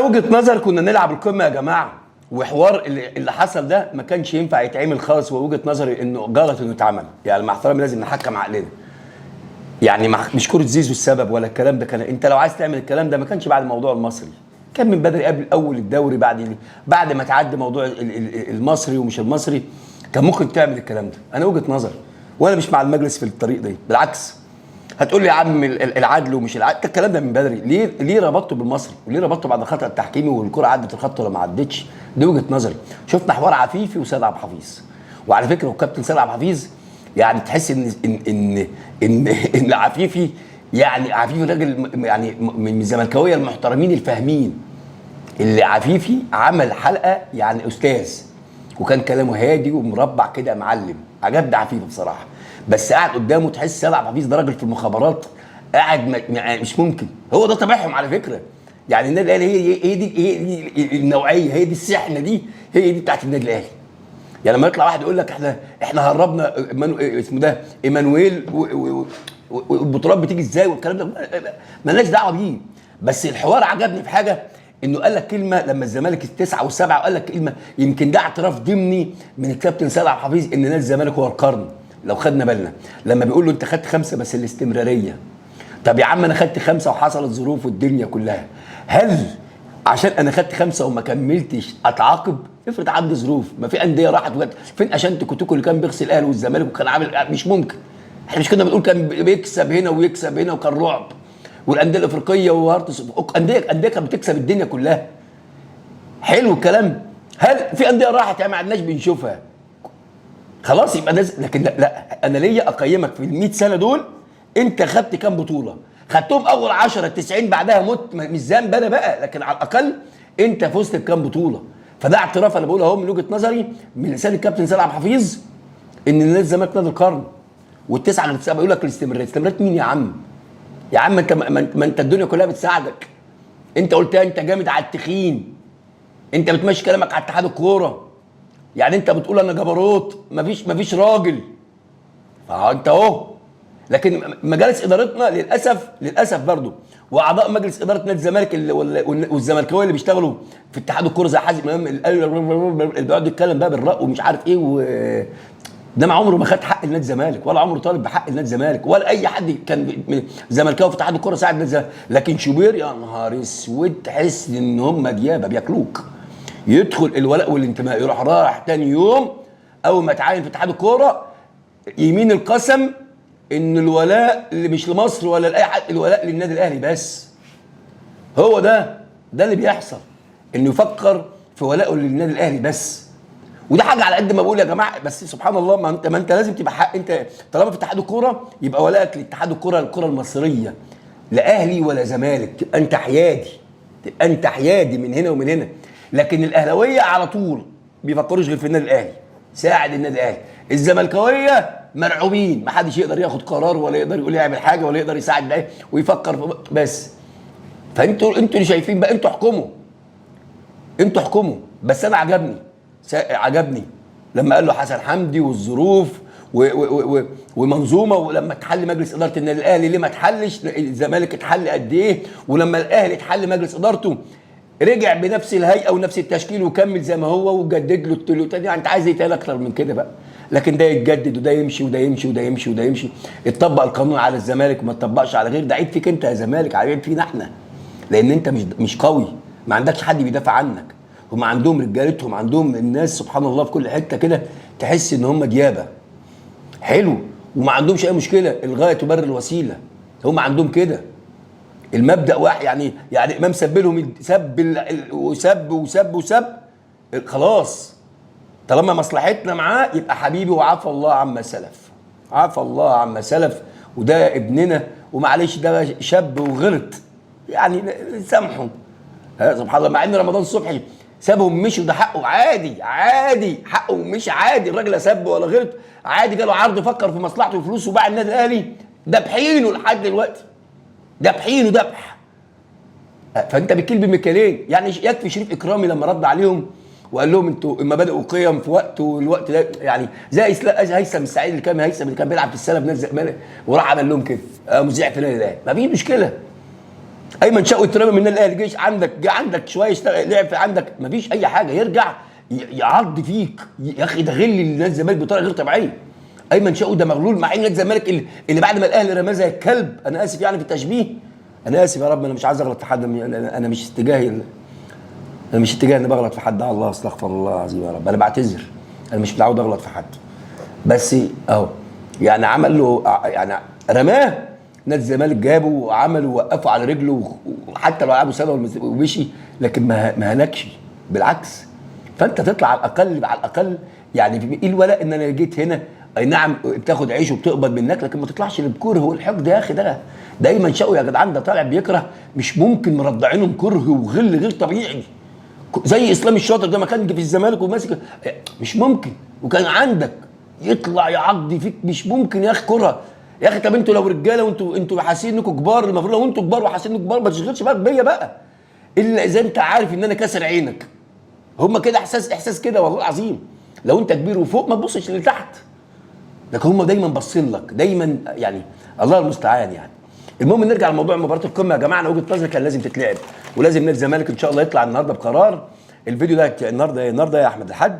وجهه نظر كنا نلعب القمه يا جماعة، وحوار اللي حصل ده ما كانش ينفع يتعمل خالص. ووجهه نظري انه غلط انه اتعمل، يعني مع احترامي لازم نحكم عقلنا. يعني مش كره زيزو السبب ولا الكلام ده. كان انت لو عايز تعمل الكلام ده ما كانش بعد الموضوع المصري، كان من بدري قبل اول الدوري، بعد ما تعدي موضوع المصري ومش المصري كان ممكن تعمل الكلام ده. انا وجهه نظري، وانا مش مع المجلس في الطريق ده، بالعكس. هتقول لي يا عم العدل ومش العدل، الكلام ده من بدري. ليه ربطته بالمصري؟ وليه ربطته بعد الخطا التحكيمي والكره عدت الخط ولا ما عدتش؟ دي وجهه نظري. شفنا حوار عفيفي وسيد عبد الحفيظ، وعلى فكرة والكابتن سيد عبد الحفيظ يعني تحس ان ان ان ان, إن عفيفي، يعني عفيفي راجل يعني من الزملكاويه المحترمين الفاهمين. اللي عفيفي عمل حلقة يعني استاذ، وكان كلامه هادي ومربع كده معلم. عجبني عفيفي بصراحة، بس قاعد قدامه تحس سيد عبد الحفيظ ده راجل في المخابرات قاعد، يعني مش ممكن. هو ده طبيعهم على فكرة. يعني النادي الاهلي هي دي، هي دي النوعية، هي دي السحنه دي، هي دي بتاعت النادي الاهلي. يعني لما يطلع واحد يقول لك احنا هربنا اسمه ده ايمانويل والبطولات بتيجي ازاي والكلام ده، مالناش دعوه بيه. بس الحوار عجبني في حاجة، انه قال لك كلمة لما الزمالك التسعة والسبعة، وقال لك كلمة يمكن ده اعتراف ضمني من الكابتن سيد عبد الحفيظ ان نادي الزمالك هو القرن. لو خدنا بالنا لما بيقول له انت خدت 5 بس الاستمرارية. طب يا عم انا خدت 5 وحصلت ظروف والدنيا كلها، هل عشان انا خدت 5 وما كملتش اتعاقب؟ افرض عندي ظروف، ما في اندية راحت وجت. فين اشانتي كوتوكو اللي كان بيغسل الاهلي والزمالك وكان عامل؟ مش ممكن. احنا مش كنا بنقول كان بيكسب هنا ويكسب هنا وكان رعب، والاندية الافريقية وهارتس، اندية كانت بتكسب الدنيا كلها. حلو الكلام. هل في اندية راحت يعني ما عدناش بنشوفها؟ خلاص يبقى لازم. لكن لا، انا ليا اقيمك في ال 100 سنة دول انت خدت كام بطوله؟ خدتهم اول 10 90 بعدها مت، مش ذنب انا بقى، لكن على الاقل انت فزت بكام بطوله. فده اعتراف انا بقول اهو من وجهه نظري من لسان الكابتن سيد عبد الحفيظ ان نادي الزمالك نادي القرن. والتسعه اللي بتسعة بيقول لك الاستمرارية، استمرارية مين يا عم؟ يا عم انت ما انت الدنيا كلها بتساعدك. انت قلتها انت جامد على التخين، انت بتمشي كلامك على اتحاد الكورة، يعني انت بتقول انا جبروت، مفيش راجل، فانت اهو. لكن مجالس ادارتنا للاسف برضو، واعضاء مجلس ادارة نادي الزمالك والزملكاويه اللي بيشتغلوا في اتحاد الكورة زي حازم امام اللي بيقعد يتكلم بقى بالرأي ومش عارف ايه، و ده ما عمره ما خد حق النادي الزمالك، ولا عمره طالب بحق النادي الزمالك، ولا اي حد كان زملكاوي في اتحاد الكورة ساعد النادي الزمالك. لكن شوبير يا نهار اسود، تحس ان هم ديابه بياكلوك. يدخل الولاء والانتماء، يروح رايح تاني يوم اول ما اتعين في اتحاد الكورة يمين القسم ان الولاء اللي مش لمصر ولا لاي حد، الولاء للنادي الاهلي بس. هو ده اللي بيحصل، انه يفكر في ولائه للنادي الاهلي بس. وده حاجة على قد ما بقول يا جماعة، بس سبحان الله، ما انت لازم تبقى حق. انت طالما في اتحاد الكورة يبقى ولائك لاتحاد الكورة، الكورة المصرية، لا اهلي ولا زمالك، تبقى انت حيادي، تبقى انت حيادي من هنا ومن هنا. لكن الاهلاوية على طول بيفكروش غير في النادي الاهلي، ساعد النادي الاهلي. الزملكاويه مرعوبين، ما حدش يقدر ياخد قرار ولا يقدر يقول يعمل حاجة ولا يقدر يساعد ده ويفكر بس. فانتوا اللي شايفين بقى، انتوا احكموا، انتوا احكموا. بس انا عجبني لما قال له حسن حمدي والظروف ومنظومه، ولما اتحل مجلس ادارة النادي الاهلي ليه ما اتحلش؟ الزمالك اتحل قد ايه؟ ولما الاهلي اتحل مجلس ادارته رجع بنفس الهيئة ونفس التشكيل وكمل زي ما هو وجدد له التلو تاني. يعني انت عايز ايه تاني اكتر من كده بقى؟ لكن ده يتجدد وده يمشي وده يمشي وده يمشي وده يمشي. اتطبق القانون على الزمالك وما اتطبقش على غير ده. عيب فيك انت يا زمالك، عيب فينا احنا، لان انت مش قوي، ما عندكش حد بيدافع عنك. هم عندهم رجالتهم، عندهم الناس سبحان الله في كل حتة كده، تحس ان هم ديابه. حلو، وما عندهمش اي مشكلة، الغاية تبرر الوسيلة، هم عندهم كده المبدا واحد. يعني امام سب لهم، سب وسب وسب وسب، خلاص طالما مصلحتنا معاه يبقى حبيبي، وعفى الله عما سلف، عفى الله عما سلف، وده ابننا ومعلش ده شاب وغلط، يعني سامحه. سبحان الله، مع ان رمضان صبحي سابهم مشي وده حقه، عادي عادي حقه مش عادي، الراجل لا سب ولا غلط، عادي جاله عرض فكر في مصلحته وفلوسه وباع النادي الاهلي، دبحينه لحد دلوقتي، دبحينه دبح. فانت بتكيل بمكيالين. يعني يكفي شريف اكرامي لما رد عليهم وقال لهم انتوا المبادئ وقيم في وقت والوقت ده، يعني زي هيثم السعيد اللي كان، هيثم اللي كان بيلعب في السنة في نادي الزمالك وراح عمل لهم كده، مذيع في النادي الاهلي، ما فيش مشكلة. ايمن شوقي اترمى من الاهلي، جيش عندك، جه عندك شوية اشتغل لعب في عندك، مفيش اي حاجة، يرجع يعض فيك يا اخي. ده غل لنادي الزمالك بطريقة غير طبيعية. ايمن شوقي ده مغلول مع ان نادي الزمالك اللي بعد ما الاهلي رماه زي الكلب، انا اسف يعني في التشبيه، انا اسف يا رب، انا مش عايز اغلط في حد، انا مش اتجاهي، انا مش اتجاهي اني بغلط في حد، الله استغفر الله العظيم يا رب، انا بعتذر، انا مش متعود اغلط في حد، بس اهو يعني عمل له يعني رماه نادي الزمالك، جابه وعمله ووقفه على رجله، وحتى لو لعبه سنة ومشي، لكن ما هلكش بالعكس. فانت تطلع على الاقل، على الاقل يعني ايه الولاء ان انا جيت هنا، اي نعم بتاخد عيش وبتقبض منك، لكن ما تطلعش بالكرة والحقد يا اخي. ده دايما شقوا يا جدعان، ده طالع بيكره، مش ممكن، مرضعينهم كره وغل غير طبيعي، زي اسلام الشاطر ده ما كان في الزمالك وماسك، مش ممكن، وكان عندك يطلع يعضي فيك، مش ممكن يا اخي كره يا اخي. طب انتوا لو رجاله وانتوا حاسين انكم كبار، المفروض لو انتوا كبار وحاسين انكم كبار ما تشغلش بالك بيا بقى، الا اذا انت عارف ان انا كاسر عينك. هما كده احساس كده والله العظيم، لو انت كبير وفوق ما تبصش لتحت، لكن هما دايما باصين لك دايما، يعني الله المستعان يعني. المهم نرجع لموضوع مباراة القمه يا جماعة. انا وجهه نظري كان لازم تتلعب، ولازم نادي الزمالك ان شاء الله يطلع النهارده بقرار. الفيديو ده النهارده يا احمد الحد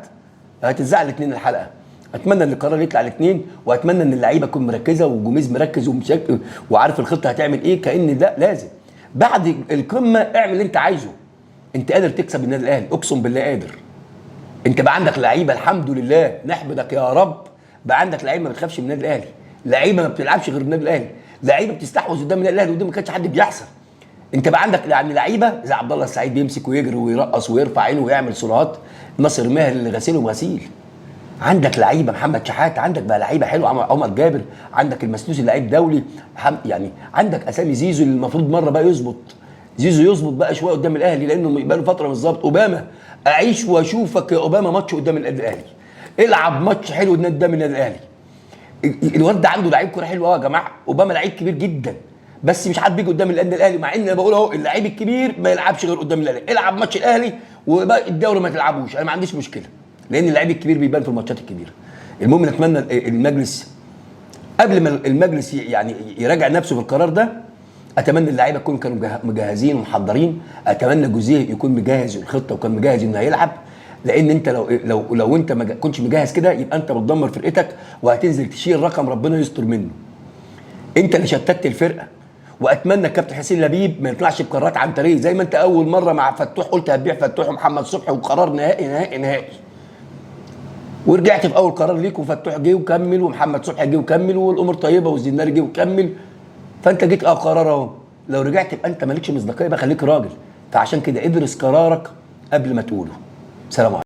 هتتذاع الاثنين الحلقة. اتمنى ان القرار يطلع الاثنين، واتمنى ان اللعيبة تكون مركزه وجوميز مركز وعارف الخطة هتعمل ايه، كأن ده لازم بعد القمه اعمل اللي انت عايزه. انت قادر تكسب النادي الاهلي، اقسم بالله قادر. انت بقى عندك لعيبة الحمد لله، نحمدك يا رب، بقى عندك لعيبة ما بتخافش من النادي الاهلي، لعيبة ما بتلعبش غير النادي الاهلي، لعيبة بتستحوذ قدام النادي الاهلي، ودي ما كانش حد بيحصل. انت بقى عندك يعني لعيبة زي عبد الله السعيد بيمسك ويجري ويرقص ويرفع عينه ويعمل سرعات، ناصر ماهر اللي غسيله وغسيل. عندك لعيبة محمد شحات، عندك بقى لعيبة حلوة، عمر جابر، عندك المسلوسي لعيب دولي، يعني عندك اسامي. زيزو اللي المفروض مرة بقى يظبط، زيزو يظبط بقى شوية قدام الاهلي لانه بقى له فترة مش ظابط. اوباما، اعيش واشوفك يا اوباما ماتش قدام النادي الاهلي، العب ماتش حلو قدام النادي الاهلي. الواد ده عنده لعيب كورة حلو قوي يا جماعة، اوباما لعيب كبير جدا، بس مش حد بيجي قدام النادي الاهلي، مع ان انا بقول اهو اللعيب الكبير ما يلعبش غير قدام الاهلي. العب ماتش الاهلي وباقي الدوري ما تلعبوش، انا ما عنديش مشكلة، لان اللعيب الكبير بيبان في الماتشات الكبيرة. المهم نتمنى المجلس قبل ما المجلس يعني يراجع نفسه في القرار ده، اتمنى اللعيبة يكونوا كانوا مجهزين ومحضرين، اتمنى جوزيه يكون مجهز الخطة وكان مجهز انه هيلعب، لان انت لو لو لو انت ما كنتش مجهز كده يبقى انت بتدمر فرقتك، وهتنزل تشيل رقم ربنا يستر منه. انت اللي شتت الفرقة. واتمنى الكابتن حسين لبيب ما يطلعش بقرارات عن طريق زي ما انت اول مرة مع فتوح قلت هتبيع فتوح ومحمد صبحي وقرار نهائي نهائي نهائي، ورجعت في اول قرار ليك وفتوح جه وكمل ومحمد صبحي جه وكمل والامور طيبة والزناري جه وكمل، فانت جيت قرار اهو، لو رجعت يبقى انت مالكش مصداقية بقى، خليك راجل. فعشان كده ادرس قرارك قبل ما تقوله. سلام عليكم.